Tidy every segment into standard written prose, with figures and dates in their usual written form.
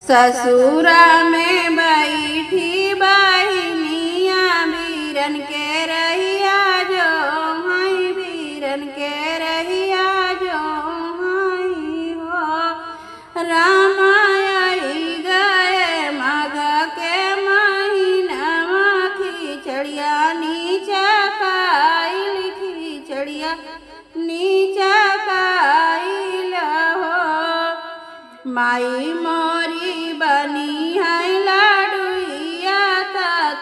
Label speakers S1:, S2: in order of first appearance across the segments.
S1: ससुरा में बैठी बहिनिया बीरन के रहिया जो हई, बीरन के रहिया जो हई हो। राम आई गए माघ के महीनावा, खिचड़िया नीचा काइल, खिचड़िया नीचा काइल हो। माई मोरी बनी है लाडुइया,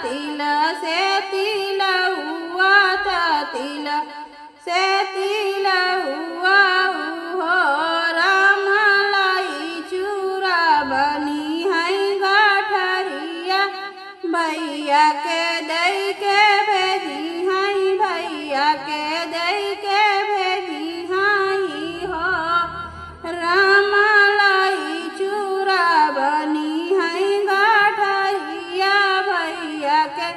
S1: तिल से तिल हुआ, तिल से तिल हुआ हो। राम लाई चूरा बनी है गाठरिया, भैया के दई के भेजी है, भैया के दई के भेजी है हो। राम लाई चूरा बनी है गाठरिया, भैया के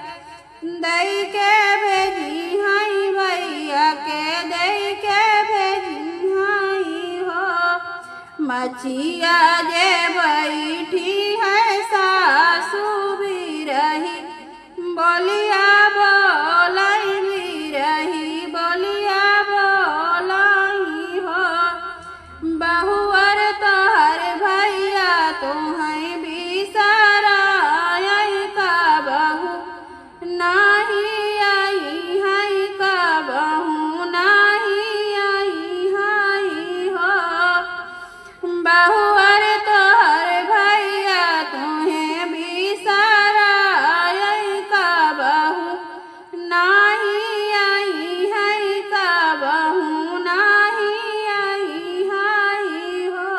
S1: दई के भेजी है, भैया के दई के भेजी है हो। मछिया जे बैठी है सासू बिरही, बोलिया बोलाई बिरही, बोलिया बोलाई हो। बहुअर तोहर भैया तुहै बिसराई का बहु नाही आई है, का बहु नाही आई है हो। बहुअर तोहर भैया तुहे बिसराई का बहु नाही आई है, का बहु नाही आई है हो।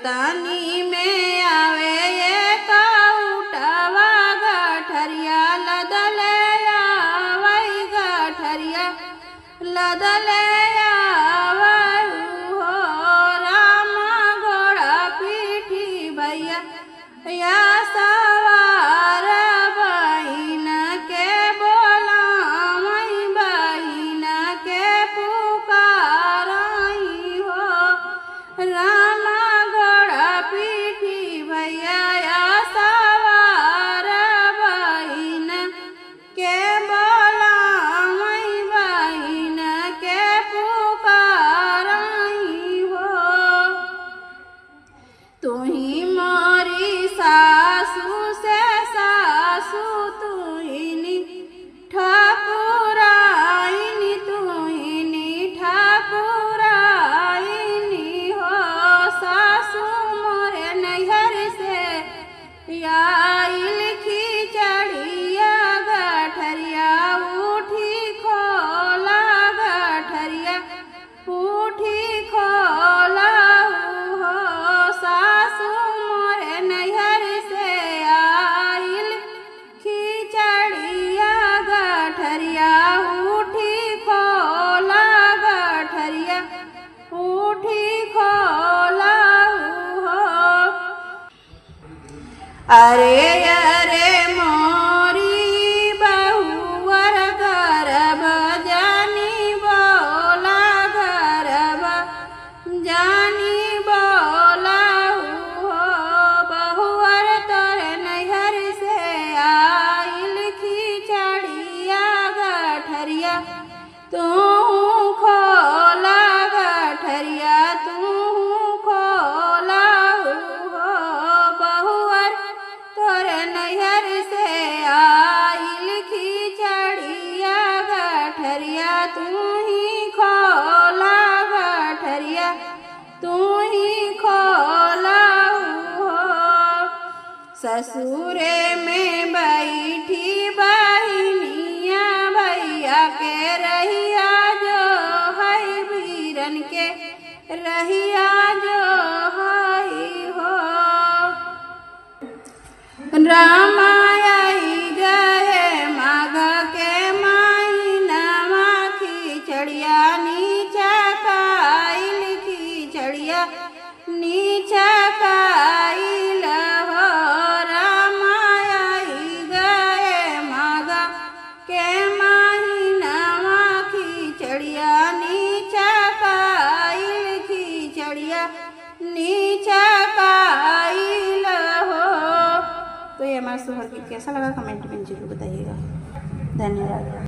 S1: तनी में आवे ये काउटवा गठरिया लदले आवै, गठरिया लदले आवै हो। राम घोड़ा पीठी भैया या सवार, बहिन के बोलावै, बहिन के पुकाराई हो। राम घोड़ा पीठी भैया या सवार, बहिन के बोलावै, बहिन के पुकाराई हो। तुही मोरी सासू से सासू तुहिनी ठाकुराइनी, तुहिनी ठाकुराइनी हो। सासू मोरे नैहर से आइल खिचड़िया गठरिया उठी खोला, गठरिया उठी खोला हो। सासू मोरे नैहर से आइल खिचड़िया गठरिया उठी खोला, गठरिया उठी खोला हो। अरे अरे मोरी बहुअर गरब जानी बोला, गरब जानी बोला हो। बहुअर तोरे नैहर से आइल खिचड़िया गठरिया तू खोला, गठरिया तू खोला हो। बहुअर तोरे नैहर से आइल खिचड़िया गठरिया तू ही खोला, गठरिया तू ही खोला हो। ससुरे में बैठी बहिनिया भैया के रहिया जो है, बीरन के रहिया जो है हो। राम आई गए माघ के महीनावा, खिचड़िया नीचा काइल, खिचड़िया नीचा काइल हो। राम आई गए माघ के महीनावा, खिचड़िया नीचा काइल, खिचड़िया नीचा काइल। हमारा सोहर गीत कैसा लगा कमेंट में जरूर बताइएगा। धन्यवाद।